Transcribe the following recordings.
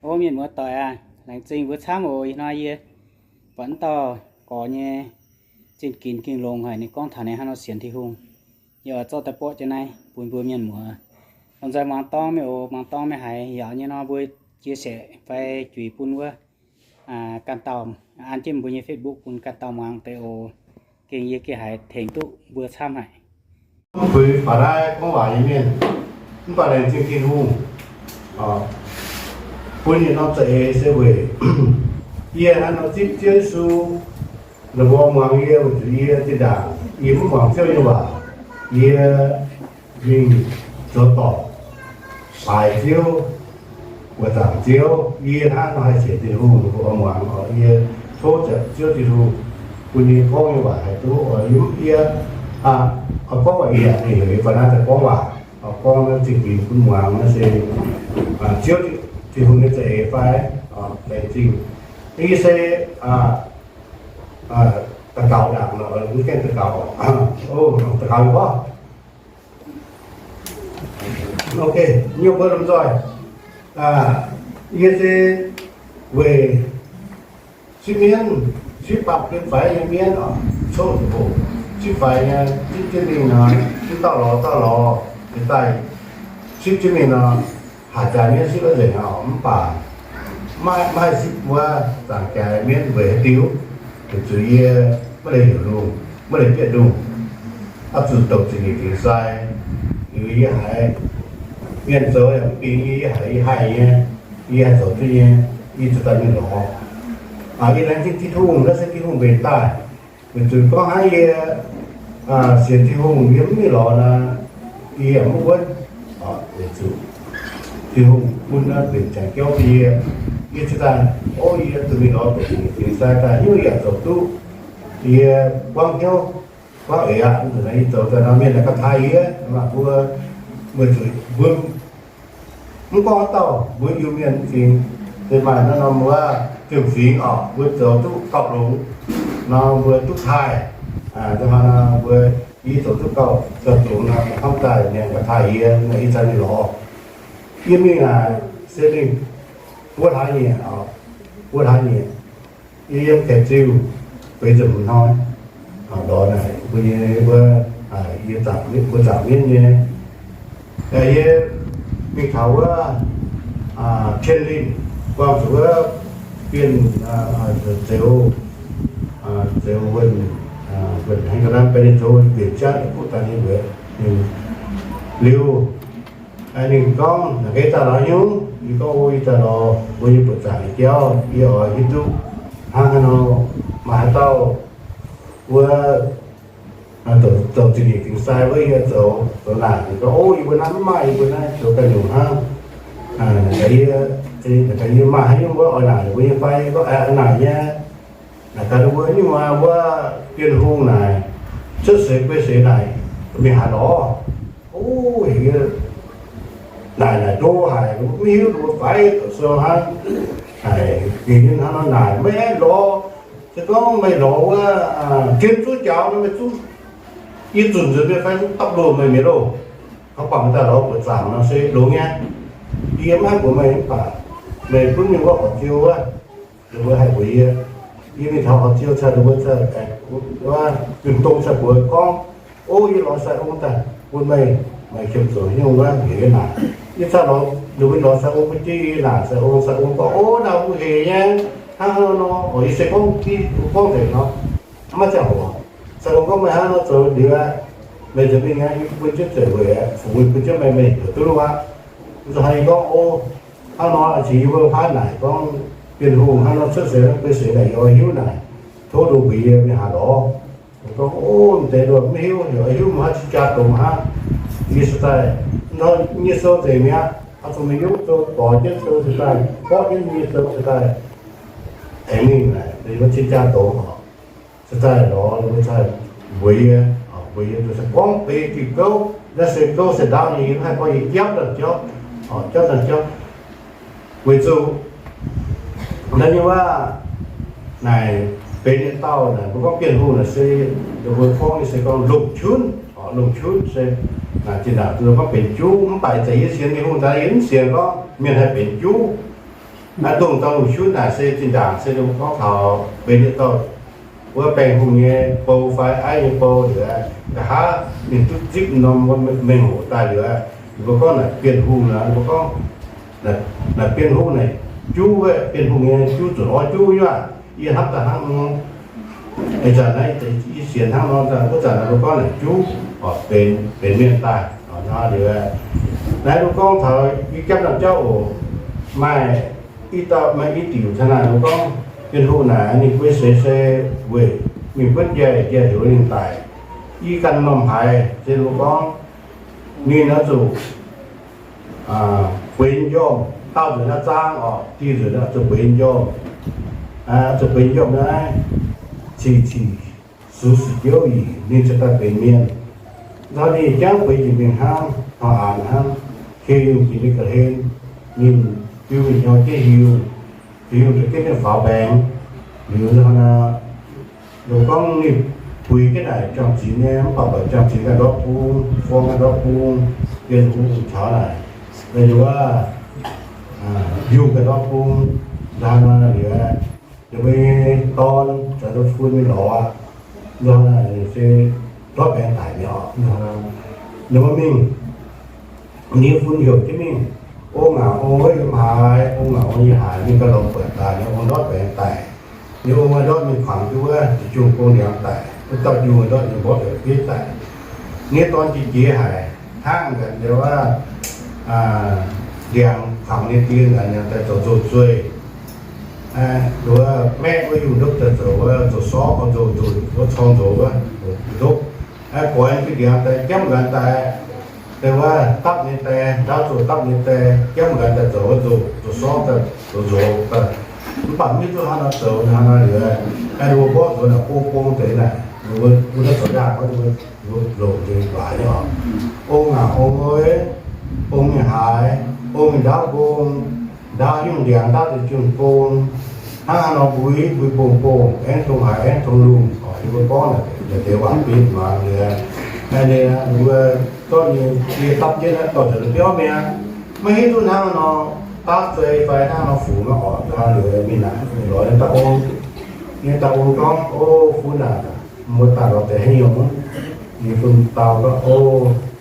O mienh muoz-doic aah, laengz zingh mbuo camv oc. Ih hnoi yie buatc wuov dauh gorx nyei zinh ginx ging longx haic, ninh gorngv taux ninh hnangv nor sienx Tin-Hungh. Yie oix zorqv daaih borqv jienv naaiv bun mbuo mienh muoz lomh nzoih muangx dorngv mingh oc. Muangx dorngv meih haiz yaac nyei nor mbuo chia sẻ fai juix bun wuov ganh dauh, an jienv mbuo nyei Facebook bun ganh dauh muangx deix oc. Gengh yie gengh haiz tengx duqv mbuo camv haic. Mv puix baac naaiv gorngv waac nyei mienh, mv baac laengz zingh Tin-Hungh bun yietc norm za'eix se weic yie hnangv nor zipv Ziouv Yesu, ninh mbuo muangx yie weic zuqc yie zinh ndaangc yie mv muangx Ziouv nyei waac, yie mingh zoux dorngc, baaix Ziouv, buoqc zaangc Ziouv. Yie hnangv nor haih sienx Tin-Hungh, ninh mbuo muangx oc. Yie tov Ziouv Tin-Hungh bun yie gorngv nyei waac haih duqv oix yie, yie gorngv waac yie yaac heuc yie fai naaiv daaih gorngv waac, gorngv naaiv zingh ginx bun muangx naaiv se Ziouv Tin-Hungh nyei za'eix fai. Laengz zingh. Yie se daux gaux ndaangc, mv gaengh daux gaux, daux gaux gorngv Ok, nyei mbuo lomh nzoih. Yie se weic sipv mienv, sipv baamh gen faix nyei mienv oc, coqv zuqc hoc sipv faix nyei, sipv jienv mingh nor, sipv dauh lorz dauh lorz, deix daaih sipv jienv mingh nor, haaix jaax mienv sipv wuov nzengc oc. Mv baac maiv haih sipv wuov zaangc jaax mienv weic haaix diuc? Weic zuqc yie maiv leiz heuc lungh, maiv leiz bieqc lungh, oix zuqc douc zingh nyeic dingc sai. Liuz yie haiz mienh zoux yaac mv bingx yie, yie haiz yie haih nyei, yie haih zoux duqv nyei, yie ziouc daaih mingh lorz. Yie laengz zingh Tin-Hungh, naaiv se Tin-Hungh mbenc daaih. Weic zuqc gorngv hnangv yie sienx Tin-Hungh yie mv mingh lorz naaic, yie yaac mv wuonv. Weic zuqc Tin-Hungh bun naaiv mbenc ziangx jauv bun yie, yie ziouc daaih, o, yie zuqc mingh lorz douc zingh nyeic dingc sai daaih hnyouv yaac zoux duqv. Yie buangv hnyouv, buangv eix aqv. Nzunc naaiv yie zoux daaih nor mienh naaic ga'taaih yie, maaih mbuo, weic zuqc mbuo mv gorngv haaix dauh, mbuo Iu-Mienh mv fingx, se maaih naaiv norm wuov fiem-fingx oc, mbuo zoux duqv gauh longx nor mbuo duqv taaih. Ih hnoi nor mbuo, yie zoux duqv gauh, gauh longx nor hnamv daaih mienh ga'taaih yie, yie cingx mingh lorz. Yie mingh naaic se mingh buo hlaax nyieqc, buo hlaax nyieqc. Yie yiem Kaeqv Ziuh, feix ziepc hmz hnoi, lorz naaic mbuo nyei wuov, yie zaangc, mbuo zaangc mienv nyei. Yie mingh taux wuov Pien Linh, buangh zuqc wuov Bienh, Zeux, Zeux Wuonh, Wuonh Hengh Ga'naaiv, Bienh Linh Zeux Wuonh, Bienh Jatv, Guv Daaih Ninh Weic. Liuz ninh gorngv, naaic gaax daaih lorz nyungc? Yie gorngv, o, yie daaih lorz mbuo nyei buoqc zaangc nyei jauv, yie oix hiuv duqv hnangv haaix nor, maaih haaix dauh wuov douc zingh nyeic dingc sai wuov yie zoux, zoux naaic. Ninh gorngv, o, yie mbuo naaiv mv maaih, yie mbuo naaiv zoux ganh nyungc hnangv. Naaic gaax yie, naaic gaax yie maaih haaix nyungc wuov oix naaic mbuo nyei fai? Yie gorngv, aa, naaic nyei. Naaic gaax ninh mbuo nyungc wuov Bienh Hungh naaic, cuotv seix guei seix naaic, mingh haaix lorz? O, heuc yie naaic naaic ndo haic, mv hiuv ninh mbuo faix douc sou hnangv. Naaic gengh nyei hnangv nor naaic, meih lorz, se gorngv meih lorz wuov zien zuov jaux nor, meih zungv, yie zunc nzuonx mienh fai zungv dapv loh meih mi'aqv loh. Kaux bangc meih daaih lorz buoqc zaangc nor se longx nyei. Yie mv haih mbuox meih mv baac meih gunv mingh wuov horqc ziou wuov, ninh mbuo haih mbuox yie. Yie mingh taux horqc ziou caux ninh mbuo caux, wuov, Yunh Dong caux mbuox gorngv, o, yie lorz sai ong daaih bun meih, meih qiemx zoux nyungc wuov heuc yie naaic. Yie caux ninh mbuo lorz sai ong bun jienv yie naaic, sai ong, sai ong gorngv, o, naaiv mbuo heuc nyei, hnangv haaix nor, o, yie se gorngv div gorngv nzengc nor, maiv ziangh hoc. Sai ong gorngv, meih hnangv nor zoux liuz aqv, meih nzengc mingh aqv, yie bun jienv zeiv weic aqv, fungx bun jienv meih, meih heuc duqv loh aqv. Nzunc haaix yie gorngv, o, hnangv nor, aqc qiex yie mbuo paaiv naaic gorngv Bienh Hungh hnangv nor cuotv seix guei seix naaic, yie oix hiuv naaic, tov nduqc mbuox yie mingh haaix lorz. Gorngv, o, m'deix nduqc mv hiuv, yaac oix hiuv mv haih cing jaa dongz hnangv. Yie se daaih, hnoi nyei sou nzengc mi'aqv, aqv, zuqc mingh yungv sou dorh jienv sou se daaih borqv jienv nyei sou se daaih aengx mingh naaic, wuov cing jaa dongz oc. Se daaih lorz, mbuo daaih mbuox yie, mbuox yie, mbuo se gorngv beiv diuh gouv, naaiv se gouv se ndaauv nyei, yie mv haih gorngv yie jauv ndaangc jauv, jauv ndaangc jauv. Weic zuqc naaiv nyei waac naaic, benx yietc dauh naaic, mbuo gorngv Bienh Hungh naaic se, mbuo gorngv nyei se gorngv longc qunv, longc qunv se, naaic zinh ndaangc mbuo gorngv benx juv, mv baac ih zanc yie sienx Bienh Hungh daaih yie mv sienx gorngv mienh haih benx juv. Naaiv dongh dangh lungh qunv naaic se zinh ndaangc se ninh mbuo gorngv taux benx yietc dauh wuov baengh hungh nyei bou fai aiv nyei bou liuz, nqa'haav ninh duqv zipv norm wuov mengh hoc daaih liuz, ninh mbuo gorngv naaic Bienh Hungh naaic, ninh mbuo gorngv naaic Bienh Hungh naaic juv, Bienh Hungh nyei juv, zuqc orv juv nyei aqv. Yie hnamv daaih hnangv nor. Ih zanc naaiv yie sienx hnangv nor, wuov zanc naaiv mbuo gorngv naaic juv, benx, benx mienh daaih. Naaiv mbuo gorngv taux yie jangv norm jauv oc, maaih i dauh, maaih i diuc taux naaic mbuo gorngv Bienh Hungh naaic ninh guei seix se weic mingh buonv njaih, njaih heuc ninh daic. Yie ganh m'normh haiz se mbuo gorngv ninh oix zuqc bueix njormh, daauh nzunc naaiv zaang orqc, diuh nzunc oix zuqc bueix njormh. Zuqc bueix njormh naaiv, cic cic sux sic biouv ih, ninh ziouc daaih benx mienh. Nzauh ninh jangv bueix jiex mingh hnangv, hnangv aqc hnangv, hiuv jiex ninh ga'hlen, ninh biu ninh nyor jienv hiuv, hiuv da'jienv ninh faaux mbaengx. Liuz nzauh naaiv, ninh gorngv ninh bueix jienv naaic jangx-zinx nyei, mv baac buatc jangx-zinx ganh ndortv bung, forng ganh ndortv bung, Bienh Hungh caux naaic, ninh wuov Yungh ganh ndortv bung. Nzauh naaiv liuz, ninh mbuo nyei dorn caux ninh fun mingh lorz aqv. Nzauh naaiv se ndortv baengx daic mi'aqv. Ninh mbuo mingh, ninh fun heuc jienv mingh, Ong aac ong, yiem haaix? Ong aac ong, yiem haaix? Ninh ganh lorz buatc daaih, ninh ong ndortv baengx daic. Ninh ong ndortv mingh kuangx jienv wuov deic-jung gong ndiangx daic, wuov dauh yungh ndortv mingh mborqv deix bieiv daic. Ninh dorn jiex jiex haic, hnangv nqanx nzengc wuov ndiangx kuangx ninh die nqanx, ninh daaih zoux nzou-zueih. Wuov maeqv wuov yungh ndopv daaih zoux wuov zoux sorv, zoux nzou, wuov corng nzox wuov ndopv. Goix jienv ndiangx daaih, jangv nqanx daaih, daaih wuov dapv nyei die, ndaauv zoh dapv nyei die, jangv nqanx daaih zoux wuov nzou, zoux sorv daaih zoux nzox daaih. Mv baac mv hiuv duqv hnangv nor zoux, hnangv nor liuz, ninh mbuo mborqv nzox naaic bong bong deix naaic, ninh mbuo naaiv zoux ndaangc wuov, ninh mbuo longc nzengc waac nyei oc. Ong aac ong, ong mingh haaix? Ong mingh ndaauv gong, ndaauv yungh ndiangx, ndaauv deic-jung gong. Hnangv haaix nor mbui, mbui bong bong, aengv dongh haaix, aengv dongh lungh. Ninh mbuo gorngv naaic deix waac bietv muangx liuz, ninh mbuo zorqv ninh die dapv jienv naaiv dorh nzuonx biauv mi'aqv. Maiv hiuv duqv hnangv nor daav zei fai hnangv nor fungx nor oc. Nzauh liuz mingh naaic, mingh lorz ninh dauh ong. Ninh dauh ong gorngv, O fun aac, mbuo daaih lorz deix haaix nyungc? Ninh fun dau gorngv, O,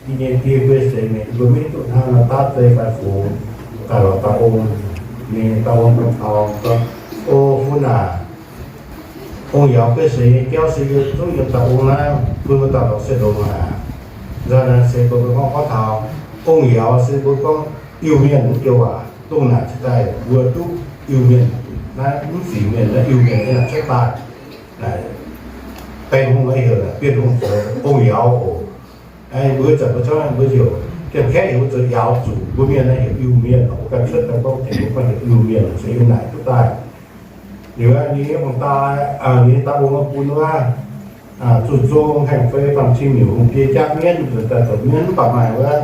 yie nyei die guei seix mingh, mbuo maiv hiuv duqv hnangv nor daav zei fai fungx, daaih lorz dauh ong. Ninh dauh ong gorngv, O fun aac, ong-yauz guei seix nyei jauv se yie zungv yiem dauh ong naaiv, bun mbuo daaih lorz se longx aqv. Nzauh naaiv se mbuo gorngv gorngv taux ong-yauz se mbuo gorngv Iu-Mienh wuov joux waac, dongh naaic cingx daaih mbuo duqv Iu-Mienh, naaiv mv fingx mienh naaiv Iu-Mienh nyei naaic cuotv daaih. Baengh hungh heuc naaic Bienh Hungh zoux ong-yauz oc. Mbuo zanc mbuo gorngv mbuo heuc Janx-Kaeqv heuc mbuo zoux yauz zuqc, mbuo mienh naaiv heuc Iu-Mienh, mbuo ganh cuotv daaih gorngv tengx mbuo gorngv heuc Iu-Mienh, se yiem naaic duqv daaih. Liuz ninh nyei ong-taaix, ninh nyei dauh ong bun wuov zuqc zong haengh fei faam cing miuc hungh biei jaav mienv, nzuonx daaih zoux mienv, mv baac maaih wuov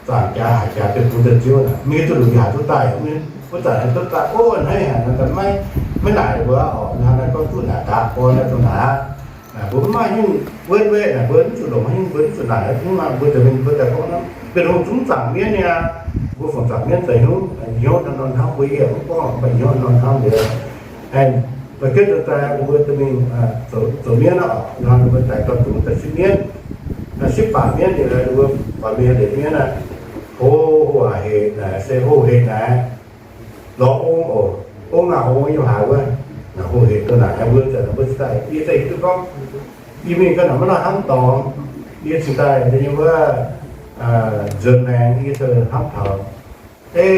zaangc jaax haic jaax deix bun daaih ziouv naaic, mv hiuv duqv longc yaac duqv daaih. Wuov zanc duqv daaih, o, hnangv haaix nor maiv, maiv naaic mbuo oc. Hnangv naaiv gorngv duqv naaic gaax gorn naaiv dongh naaic aqv. Mbuo mv maaih haaix nyungc wuonv weqv naaic, mbuo mv zuqc longc haaix nyungc, mbuo mv zuqc naaic, mv maaih, mbuo deix mienh mbuo daaih gorngv nor, Bienh Hungh zungv zaangc mienv nyei aqv. Mbuo fungc zaangc mienv deix hnyouv, hnyouv nor hnamv mbuo yie mv gorngv, mv baac hnyouv nor hnamv liuz, mbuo jienv daaih mbuo deix mingh zoux mienv aqv. Hnangv mbuo daaih dorh dungz daaih sipv mienv, sipv baac mienv liuz, mbuo buatc mingh liuz mienv aqv, hlo hlo a'hec naaic, se hlo hec naaic, lorz ong oc. Ong naaic, ong yiem haaix wuov? Naaic hlo hec duqv naaic, mbuo zanc mbuo cingx daaih, yie daaih hiuv duqv gorngv, yie mingh gau naaic maiv nor hnamv dorngx. Yie cingx daaih da'nyeic wuov nzuonx maengx, yie daaih hnamv taux, ei,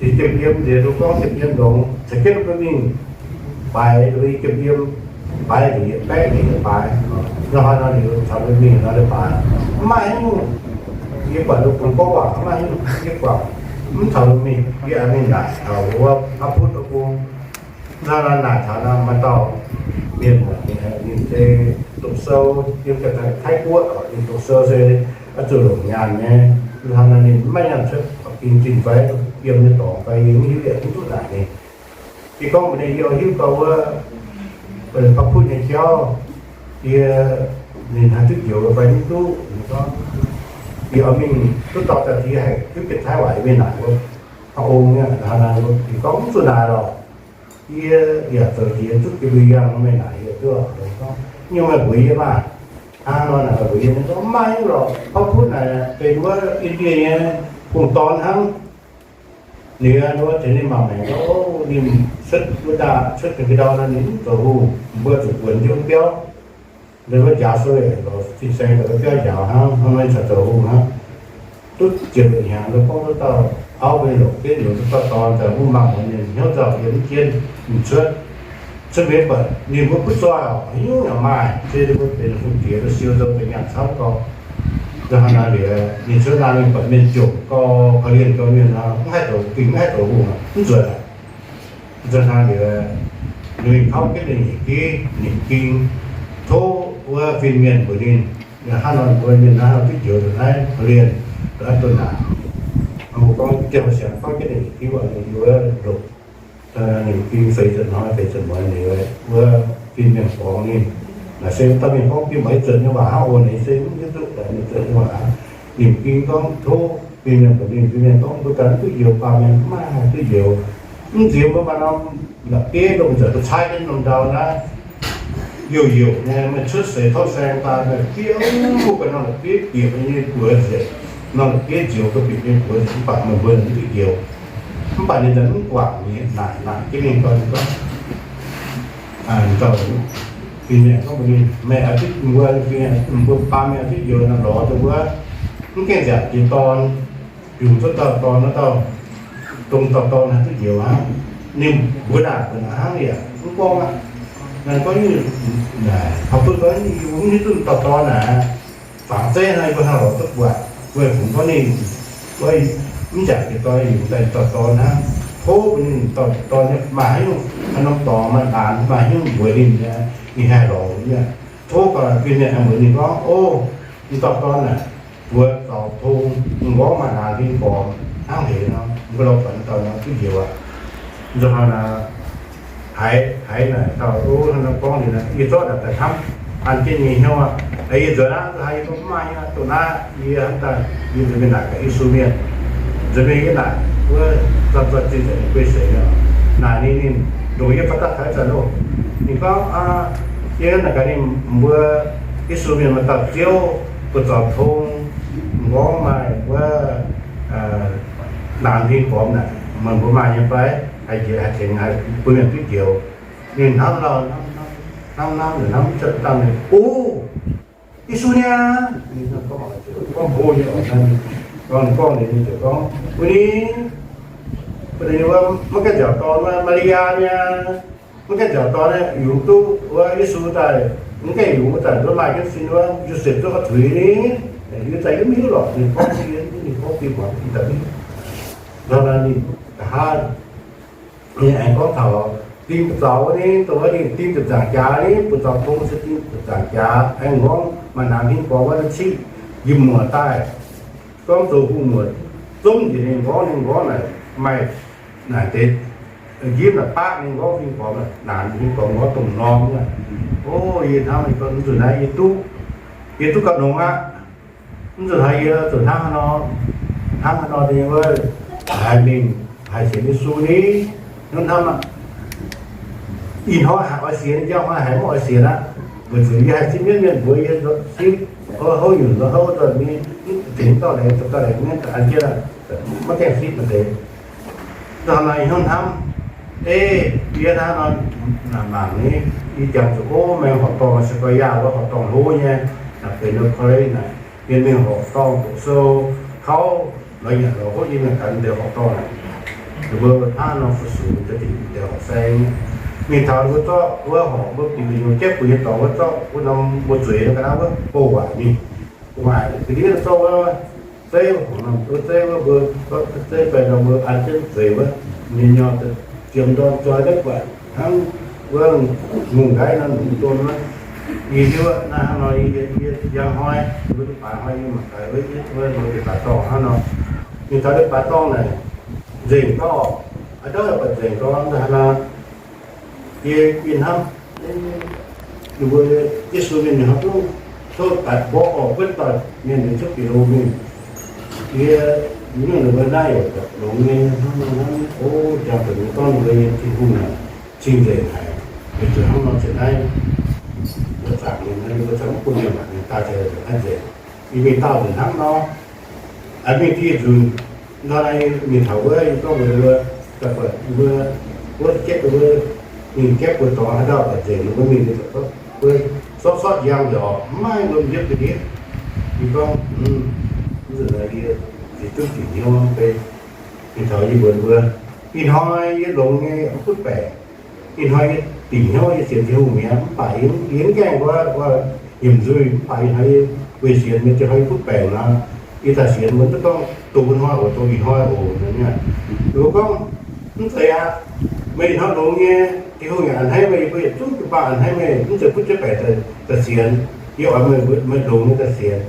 deix jiem yiem nziex, mbuo gorngv jiem yiem longx, caux jienv mbuo mingh baaix, mbuo jiem yiem baaix nziex yietc baeqv nziex yietc baaix. Nor hnoi nor liuz caux mbuo mingh nor liuz baaix, mv maaih haaix nyungc. Yie buatc ninh bungx gorngv waac mv maaih haaix nyungc, yie guangc mv caux mbuo mingh, yie mingh naaic taux wuov hnamv butv wuov bung. Nor naaic taux nor maaih dauh mienh muoc ninh se doqc sou, yiem Taiv-Guoqv oc, ninh doqc sou se oix zuqc longc nyaanh nyei. Hnangv naaic ninh maiv nyaanh cuotv, ba'gi zinh fai yiem nyei dorngx fai yie mv hiuv, yie mv duqv naaic ninh. Yie gorngv mbuox ninh, yie oix hiuv gau wuov, ba'gi butv nyei jauv, yie, ninh haih duqv njoux fai mv duqv. Ninh gorngv, yie oix mingh duqv dauh daaih diex haic, duqv Janx-Taiv waac, yie mingh naaic wuov. Ong aqv, ninh gorngv, mv zuqc naaic lorqc. Yie yaac zoux jiex duqv jiex mbuo yangh meih naaic yie duqv. Gorngv, nyungc meih mbuox yie maah. Hnangv nor naaic meih mbuox yie, ninh gorngv, mv maaih nyungc lorqc, Pov Kutv naaic benx wuov Indie nyei hungh dorn hnangv. Liuz wuov tengx ninh mangc maengc gorngv, o, ninh cuotv wuov ndaangc, cuotv tengx ndau nor ninh mv zoux hungh, mbuo zuqc buonc jienv wuov biauv. Ninh wuov njaaux sou lorz fin-saeng daaih wuov biauv njaaux hnangv, hnangv nor ninh caux zoux hungh hnangv. Duqv ziepc luoqc hnyangx, ninh gorngv duqv dauh auv mbuo longc jienv nyuoz duqv dauh dorn daaih, mbuo mangc muonz ninh hnyouv nzauh yiem mv jienv, ninh cuotv, cuotv mingh buatc ninh mbuo butv zoih oc, haaix nyungc yaac maaih, se ninh mbuo benx hungh diex, mbuo siou nzou benx nyaanh camv gau. Nzunc hnangv naaic liuz, ninh cuotv laanh mingh buatc mienh jomc gau, korv-lienh gau mienh nor, mv haih zoux, gengh mv haih zoux hungh, mv nzuonx aqv. Nzunc hnangv liuz, ninh mingh kauv jienv ninh nyeic div, ninh ging tov wuov fin-mienh mbuox ninh, hnangv nor mbuo mienh naaiv duqv njoux naaiv korv-lienh, duqv naaiv duqv naaic. Mbuo gorngv dieh siangx gorngv jienv ninh nyeic div, ninh wuov ndoqc, ninh ging feix ziepc hnoi feix ziepc muonz liuz, wuov fin-mienh borngz ninh. Naaic se dauh mienh gorngv, Bieqc meih zuotc nyei waac hnangv oc. Naaic se mv hiuv duqv ninh zuotc nyei waac. Ninh ging gorngv tov fin-mienh mbuox ninh, fin-mienh gorngv, mbuo ganh mv duqv njoux, baamh mienh mv maaih duqv njoux. Mv nziex mbuo maaih norm la'bieiv lomh nzoih duqv caaiv jienv norm ndau naaiv, youc youc nyei, meih cuotv seix tov saeng daaih, meih biouv ga'norm la'bieiv bieqc meih nyei buoz nzengc, norm la'bieiv nzioux ga'bieqc meih nyei buoz nzengc, mv baac meih mbuo mv duqv njoux. Mv baac ninh daaih mv guangc, ninh naaic naaic jienv mingh gorngv, ninh gorngv, dauh fin-mienh gorngv mbuox ninh, meih a'duqv, mbuo fin-mienh, mbuo baamh mienh a'duqv njoux nor, lorz duqv wuov, mv gaengh nziaauc jiex dorn, yungz duqv dauh dorn, dauh, dongh dauh dorn haih duqv njoux hnangv. Ninh mbuo naaic, mbuo naaic hnangv yaac mv gorngv aqv. Naaic gorngv, naaic, taux bun gorngv yie mv hiuv duqv dauh dorn naaic, fangx zeiv hnangv, yie mbuo hnangv lorz duqv buatc. Weic fungx gorngv ninh, mv nziaauc jiex dorn, yungz daaih dauh dorn hnangv. Tov bun ninh dauh dorn maaih haaix nyungc, haaix norm dorngx maaih laanh, maaih haaix nyungc mbuox ninh nyei, ninh haih lorz nyei. Tov gaax fin-mienh aengx mbuox ninh gorngv, o, m'dauh dorn naaic, buoz zaux tong, m'nqorngv maaih laanh fing gormx hnangv heix nor, mbuo lorz buatc dauh nor duqv njoux aqv. Nzunc hnoi naaic, haiz, haiz naaic dauh, o, hnangv nor gorngv liuz, yie zorqv naaic daaih hnamv an jienv nyei hnyouv aqv. Yie nzuonx aqv, nzunc hnoi yie mbuo mv maaih nyei aqv, dongh naaiv yie hnamv daaih yie nzuonx mingh naaic gaax Yesu mienh. Nzuonx mingh yie naaic wuov zanc-zanc zinh nzengc guei seix naaic, ninh, ninh ndongc yie baac daaih taux zanc loh. Ninh gorngv, yie naaic gaax ninh mbuo Yesu mienh maaih dauh Ziouv, buoz zaux tong, m'nqorngv maaih wuov laanh fing gormx naaic, meih mbuo maaih nyei fai? Haih njiec haih tengx haih bun mienh duqv njoux. Ninh hnamv lauh, hnamv hnamv, hnamv hnamv, hnamv cuotv dangh ninh, o, Yesu niaa! Ninh gorngv hlo nyei oc. Ninh gorngv, ninh gorngv liuz ninh ziouc gorngv, Mbuo ni, mbuo ni wuov maiv gaengh nziaauc dorn wuov, Maa^li^yaa niaa, maiv gaengh nziaauc dorn yungz duqv wuov Yesu daaih, mv gaengh yungz wuov zanc wuov maaih jienv sin wuov Yosepv zuov ga'tuix ni? Yie daaih yie mv hiuv lorqc. Ninh gorngv, ninh gorngv fih muonc, yie daaih mv hiuv. Nor naaic ninh nqa'haav ninh aengx gorngv taux ding buoz zaux wuov ni, dongh wuov ninh ding ziepc nzaangc jaax ni, buoz zaux tong se ding ziepc nzaangc jaax, aengx m'nqorngv maaih laanh fing gormx wuov, ciqv njimv muoc daaih, gorngv zoux hungh muoc zomv njiec ninh m'nqorngv. Ninh m'nqorngv naaic maaih naaic deix njimv naaic baqv ninh m'nqorngv fing gormx, laanh fing gormx m'nqorngv dongh m'norm aqv. O, yie hnamv mv zuqc naaiv yie duqv, yie duqv gauh nongx aqv. Mv zuqc haiz yie zuqc hnangv haaix nor, hnangv haaix nor nyei wuov, haih mingh haih sienx Yesu ni, hnangv hnamv aqv. Ih hnoi haiz oix sienx, njang hnoi haiz mv oix sienx aqv. Weic zuqc yie haih zipv mienv, mienh mbuox yie sipv, houv nyungc houv nzoih mingh, mv tengx dauh laengz, dauh laengz mienv an jienv, maiv gaengh sipv maaih deix. Nzunc naaic ih hnoi hnamv, ei, yie hnangv nor mangc ni, yie jangx zuqc, o, maengx horqc dorngh se gorx-youz wuov horqc dorngh hlo nyei, naaic benx college naaic, yie mingh horqc dorngh doqc sou, kauv lorz nyanc lorz hopv, yie mingh ganh deix horqc dorngh naaic. Ninh mbuo hnangv nor fu-sux deix horqc saeng. Mingh taux ninh mbuo zorqv wuov horqc, mbuo bieqc gu'nyuoz jaiv buoz nyei dorngx wuov, zorqv wuov norm mbuo zueiz ga'naaiv wuov bouh waaic mingh. Bouh waaic ga'ndiev zorqv wuov zeiv, wuov zeiv wuov mbuo, zeiv fai nor mbuo an jienv zueiz wuov, nyei nyor, jiem ndorm zoi daaih buatc hnangv wuov ngongh nqaiv nor, lungh domh wuov. Yie hiuv naaiv hnangv nor, yie, yie njang hnoi, mbuo deix baaix hnoi yie mangc gaax wuov, wuov mbuo deix baaix dorngh hnangv nor. Mingh taux deix baaix dorngh naaic, nzengc gorngv, a'ndorv buatc nzengc gorngv hnangv nor. Yie, yie hnamv, ninh mbuo Yesu mienh ninh hnamv duqv tov daaih mborqv orqc, buonv doic mienh ninh cuotv Beqc^lo mingh. Yie Mv nyungc ninh mbuo naaiv yaac longx nyei, hnangv nor hnangv, o, jangx deix mbuo gorngv ninh mbuo nyei Tin-Hungh naaic cing-nzengc haic, weic zuqc hnangv nor cingx naaiv mbuo zaangc ninh, mbuo cingx mv bun ninh mangc ninh daaih cingx naaiv nzengc. Yie mingh daauh nzunc hnangv nor, mingh dieh nzunc nor, mingh taux wuov, yie gorngv mbuox mbuo, daaih buatc mbuo, wuov gaeqv mbuo, ninh gaeqv mbuo dorngx haaix dauh buatc nzengc, ninh mbuo mingh, mbuo sortv sortv njang nzengc orqc, mv maaih wuom-ndiev ga'ndiev. Yie gorngv, mv nzunc naaiv yie ziex zungv dingc hnyouv bei. Mingh taux yie mbuox mbuo, ih hnoi yie longx nyei mv butv baengc. Ih hnoi yie dingc hnyouv yie sienx Tin-Hungh mi'aqv, mv baac yie mv gaengh wuov, wuov nyiemc nzuih, mv baac ih hnoi yie weih sienx nyei, ih hnoi yie butv baengc nor, yie daaih sienx, mbuo duqv gorngv dongh wuov hnoi oc, dongh ih hnoi oc. Ninh mbuo gorngv, mv zeiz aqv. Meih ih hnoi longx nyei, Tin-Hungh yaac a'hneiv meih, yie mbuo yietc zungv jiu-baang a'hneiv meih, mv zeiz butv jienv baengc daaih sienx. Yie oix meih, meih longx nyei daaih sienx.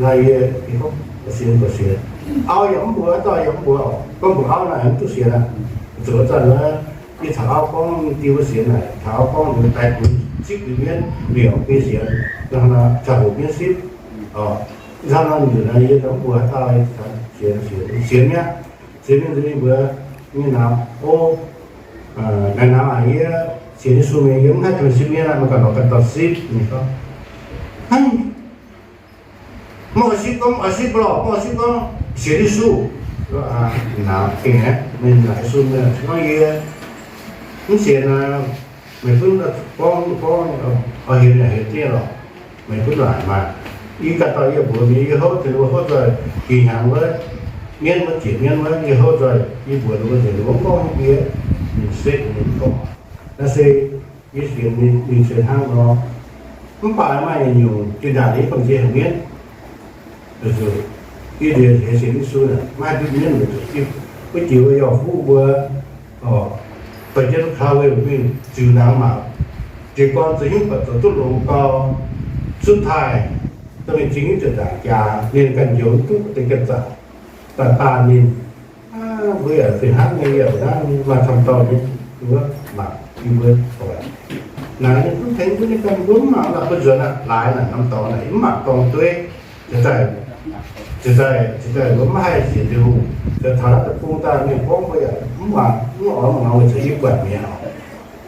Naaiv yie, yie gorngv, sienx, sienx. Auv yaac mv mbuox, dauh yaac mv mbuox. Gorngv mbuox auv naaic mv duqv sienx aqv. Zuqc zanc wuov, yie caux auv gorngv diuh wuov sienx naaic, caux auv gorngv ninh daix bun zipv liuz mienv liouc biei sienx, hnangv nor caux hoc mienv sipv. Hnangv nor nzunc naaiv yie mv mbuox haaix dauh, sienx, sienx, sienx mi'aqv. Sienx mingh nzunc ninh mbuox nyei nauz, o, naaiv nauz aac, yie sienx Yesu mingh, yie mv haih tengx sipv mienv aqv, meih ganh lorz ganh dorh sipv. Ninh gorngv, hnangv, mv oix sipv gorngv, oix sipv lorqc, mv oix sipv gorngv sienx Yesu. Nauz gengh aeqv, meih naaic Yesu, gorngv yie mv sienx, meih gunv gorngv, gorngv oix hienx yaac hienx jienv lorqc, meih gunv laaic maah. Yie ganh dorh yie mbuox mingh, yie hopv tengx ninh mbuo hopv nzoih jiex hnyangx wuov, mienv wuov, jiex mienv wuov, yie hopv nzoih yie mbuox ninh mbuo nzengc, ninh mbuo mv gorngv haaix nyungc, ninh setv ninh mv gorngv. Naaiv se yie sienx ninh se hnangv nor. Mv baac maaih nyungc-nyungc jiex ndaangc yie gamh nziex haic mienv. Weic zuqc yie nziex haiz sienx Yesu naaic, maiv haih ndutv mienv weic zuqc wuov jiex wuov yauh fuqv mbuo, dorh jienv kau wei mingh ziux nangx mangc, jiez gorn zoux hnyouv buatc zoux duqv longx gau, cuotv taaih, dorh mingh zingx nyei ziepc nzaangc jaax, ninh ganh njoux mv duqv deix ganh zanc, daaih daanh ninh. Mbuo yaac fih hnangv nyei, yaac hnangv maaih camv dauh nyei, mbuo mangc yie mbuo doic. Naaic ninh mv tengx mbuo, ninh ganh mbuo mv mangc la'buo nzuonx aqv, laaix naaic norm dorngx naaic mv mangc dorng dueiv. Ziouc daaih, ziouc daaih, ziouc daaih mbuo mv haih sienx Tin-Hungh. Ziouc taux naaiv deic-bung daaih mienh gorngv mbuo yaac mv mangc, mv oix mangc weic zuqc yie buatc mi'aqv.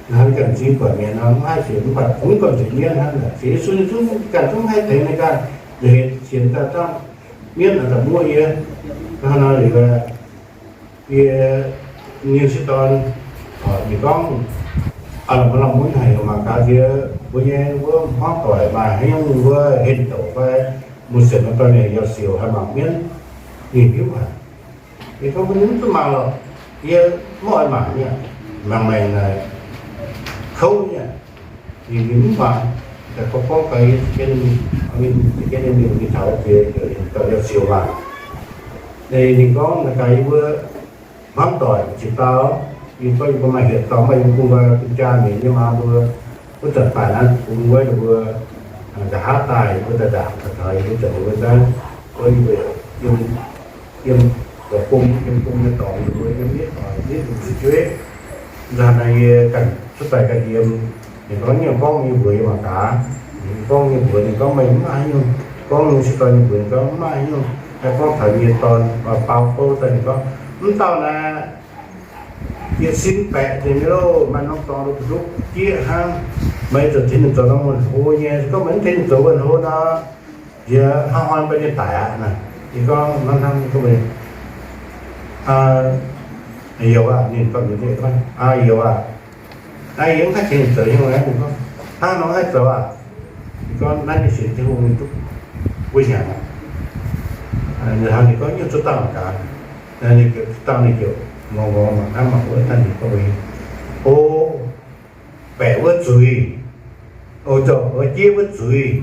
Hnangv ganh zingh buatc mi'aqv nor, mv haih sienx, mv baac kungx gamh nziex mienv hnangv naaic. Sienx Yesu ninh zungv ganh zungv mv haih tengx ninh ganh, liuz sienx daaih dangh mienv naaic daaih muoqv yie. Hnangv nor liuz, yie nyei sieqv dorn, yie gorngv, aa, mbuo lamh mun haic, mangc gaax nziex mbuo nyei wuov hmuangv doic maaih haaix nyungc wuov henh douc fai muoz-siec nor, dorh mienh yaac siouc haih mangc mienv, ninh hiuv haic. Yie gorngv, mbuo mv zuqc mangc lorqc, yie mv oix mangc nyei, mangc maengc naaic kouv nyei. Ninh, ninh mv mangc, daaih gorngv, gorngv gaax yie, ninh, ninh taux jiex, ninh dorh yaac siouc mangc. Ninh gorngv naaic gaax yie mbuo hmuangv doic ziex dauh, yie gorngv yie mbuo maaih hietc dauh, maaih yie mbuo bun nqoi bun jaa mi'aqv nyei maa mbuo. Wuov zanc baac naaiv bungx wuov yie mbuo nqa'haav daaih, yie mbuo daaih ndaangc taux yie mbuo zanc yie mbuo naaiv, wuov yie mbuo yiem, yiem dorc bung, yiem bung nyei dorngx, yie mbuo yiem nitv doic, nitv lungh zuqc jueiv. Nzangc naaiv yie ganh cuotv daaih ganh yiem. Ninh gorngv, ninh gorngv yie mbuox yie mangc gaax. Ninh gorngv yie mbuox, ninh gorngv meih mv maaih haaix nyungc. Gorngv ninh se dorh yie mbuox, ninh gorngv mv maaih haaix nyungc. Naaiv gorngv taux nyei dorn, baaux bouv daaih, ninh gorngv, mv dauh naaiv yietc sin baeqc nzengc nyei loh, maaih norm dorngx nduqc jieqv hnangv. Meih zuqc tengx ninh zoux norm wuonh hlo nyei. Se gorngv meih mv tengx ninh zoux wuonh hlo nor, nziex hnangv haaix mbuo nyei daic aqv naaic. Yie gorngv hnangv, hnangv gorngv meih, youz aac, ninh gorngv, aa, youz aac, naaiv yie mv haih tengx ninh zoux hnyouv aqv. Ninh gorngv, hnangv nor haih zoux aac? Yie gorngv, naaiv ninh sienx Tin-Hungh ninh duqv wuov hnyangx aqv. Ninh hnangv ninh gorngv, nyungc zuqc dangh mangc gaax. Ninh ziouc dangh, ninh ziouc ngorc ngorc mangc hnangv mangc wuov, dangh ninh gorngv, o, baeqc wuov zuiz, o, zoux wuov jieqv wuov zuiz,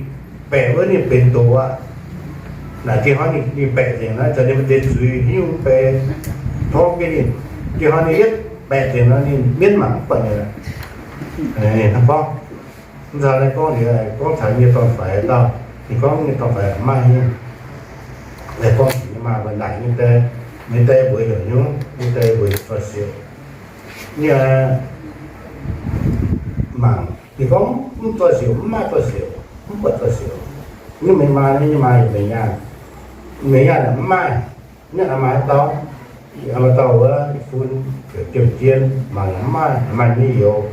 baeqc wuov ninh benx doz aqv. Naaic diex hnoi ninh baeqc nzengc naaiv, zanc ninh maaih deix zuiz haaix nyungc benx tov jienv ninh. Diex hnoi ninh yietv baeqc nzengc nor, ninh mienv mangc mv buatc ninh aqv. Ninh hnangv gorngv, mv nzauh naaiv gorngv liuz, gorngv taux nyei dorn-faix dauh, ninh gorngv nyei dorn-faix mv maaih haaix nyungc. Naaic gorngv nyei maa mbuo naaic nyei die, nyei die mbuox heuc nyungc, nyei die mbuox heuc Zoih Siouc. Nyei mangc, ninh gorngv mv Zoih Siouc, mv maaih Zoih Siouc, mv buatc Zoih Siouc. Nyungc meih maa, nyei maa heuc Meih Nyaanh. Meih Nyaanh mv maaih. Mv maaih dauh, maaih dauh wuov fun, jiem-jien, mangc mv maaih, maaih nyei youz.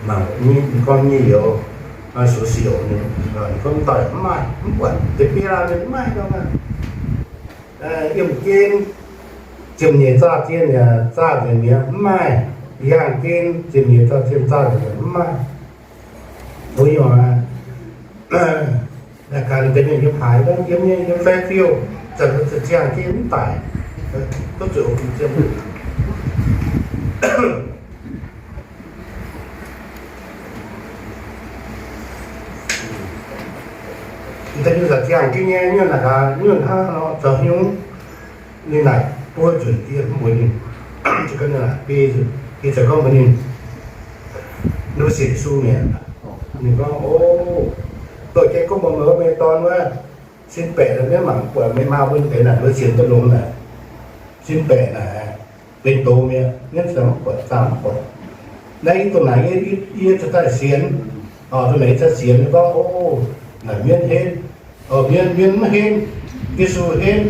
Mangc gorngv nyei youz, sux siouc, gorngv daaih mv maaih, mv buatc, deix biaa mienh mv maaih gorngv aqv. Yiemh gen, ziepc nyeic zaah zien yaac zaah nzengc mi'aqv, mv maaih. Yangh gen, ziepc nyeic zaah zien zaah nzengc mi'aqv, mv maaih. Mbuo nyei aac, naaiv ganh deix mienh yiem haaix, yiem nyei, yiem Fairfield, zanc-zanc ziangh gen mv daic, duqv zuqc ziangh Da'nyeic zanc ziangh gen nyei, nyuonh naaic gaax, nyuonh hnangv nor zoux haaix nyungc? Ninh naaic buo nzunc yie mv mbuox ninh. Ninh naaic, yie ziouc gorngv mbuox ninh, ninh mbuo sienx Yesu mi'aqv. Ninh gorngv, O, doqc jiex gorngv mbuox meih wuov, meih dorn wuov, sin baeqc naaic, mienh mangc buatc meih maa mbuo deix naaic, mbuo sienx duqv longx naaic. Sin baeqc naaic benx doz mi'aqv, mienh ziouc mv buatc, zaah mv buatc. Naaiv yie dongh naaic, yie cingx daaih sienx. Dongh naaic yie cingx sienx, gorngv, O, naaic mienh henv, mienh, mienh mv henv, Yesu henv.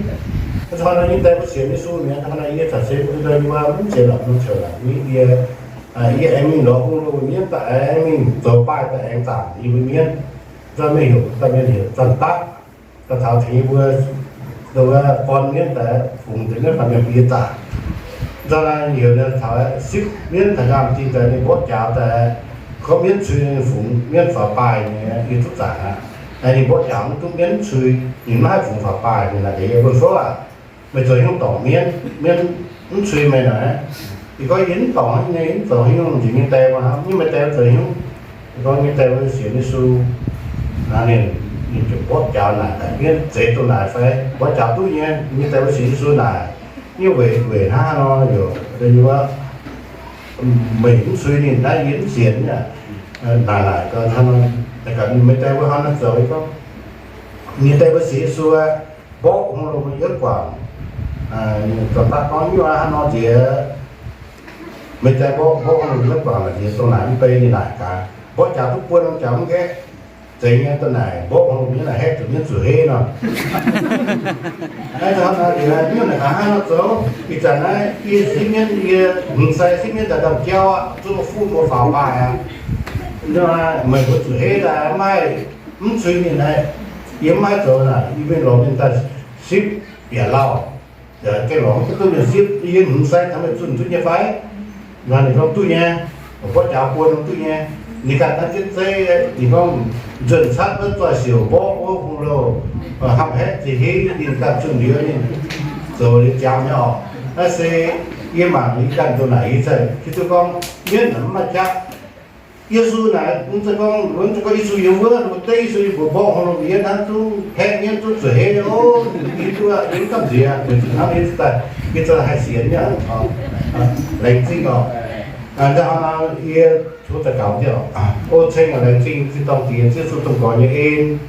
Hnangv naaic yie daaih mbuo sienx Yesu mi'aqv. Hnangv naaic yie caux se mbuo yie mbuo mv sienx lorqc, mv sienx lorqc, yie, yie aengx mingh lorz hungh loz mbuo mienv daaih, aengx mingh zoux baaih daaih aengx zaangc yie mbuo mienv. Zorqv mienh heuc, zorqv mienh heuc zanc daqv. Daaih taux tengx yie mbuo, wuov gorn mienv daaih fungx deix mienv faaux mienh bun yie zaangc. Nzangc naaiv heuc ninh taux sipv mienv taux nyaam zingh daaih, ninh mborqv jaax daaih, gorngv mienv cui ninh fungx mienv faaux baaih nyei, yie duqv zaangc aqv. Ninh mborqv jaax mv duqv mienv cui, ninh maiv haih fungx faaux baaih. Ninh naaic, Yie mbuo fouv aac, meih zoux haaix nyungc dorngc mienv? Mienv mv cui meih naaic. Yie gorngv, Yie mv dorngc nyei, mv zoux haaix nyungc, nziex nyei die mbuo hnangv, nyei meih die zoux haaix nyungc? Yie gorngv, Nyei die mbuo sienx Yesu. Naaiv ninh, ninh ziouc mborqv jaax naaic, Mienv zeiz dongh naaic fai? Mborqv jaax duqv nyei, nyei die mbuo sienx Yesu naaic. Nyei weic, weic hnangv nor yaac, meih mv cui ninh naaiv, yie mv sienx aqv. Naaic, naaic, hnangv nor, meih die mbuo hnangv naaiv zoux. Yie gorngv, Nyei die mbuo sienx Yesu aqv. Mborqv hungh loz mbuo yietv guangc. Zoux daaih gorngv nyuoz hnangv nor nziex, meih die mborqv, mborqv hungh loz mbuo yietv guangc la'nziex dongh naaic mv bei ninh naaic gaax. Mborqv jaax duqv buo norm jaax mv nqaeqv. Zeiz nyei dongh naaic mborqv hungh loz mbuo yietv naaic haeqv zuqc mienv zuqc heiv nor. Naaiv hnangv nor nziex nyuoz naaic gaax hnangv nor zoux. Ih zanc naaiv yie sipv mienv, yie hmz sai sipv mienv daaih ndorm jauv aqv, zuqc fuqv mbuo faaux baaih aqv. Meih mbuo zuqc heiv daaih mv haih, mv cui ninh naaic, yie mv haih zoux naaic, yie mingh lorz mienh daaih sipv bieqc lauh. Gengh lorz mv duqv mienh sipv, yie hmz sai taux meih zunh duqv nyei fai? Nor ninh gorngv, Duqv nyei. Mborqv jaax buo norm duqv nyei. Ninh ganh naaiv jienv zeiv, ninh gorngv nzuonx catv wuov zoih siouc mborqv wuov hungh louh, hnamv haeqv ziex heiv, ninh ganh zunh liuz ninh zoux liuz jangx nyei orqc. Naaiv se yie mangc yie ganh doqc naaic, yie cingx hiuv duqv gorngv mienv naaic mv maaih qaqv. Yesu naaic, mv zeiz gorngv, mv zeiz gorngv Yesu yiem wuov, mbuo dengv Yesu yiem mbuox mborqv hungh loz mbuo yietv hnangv zungv haeqv mienv zungv zuqc heiv. O, yie duqv, yie duqv gamh nziex, yie duqv hnamv, yie duqv daaih, yie duqv haih sienx nyei. Laengz zingh oc. Nzangc hnangv nor yie tov daux gaux jienv oc. O ceng aac, laengz zingh tin-dorngh Diex, Ziouv Yesu domh gorx nyei en.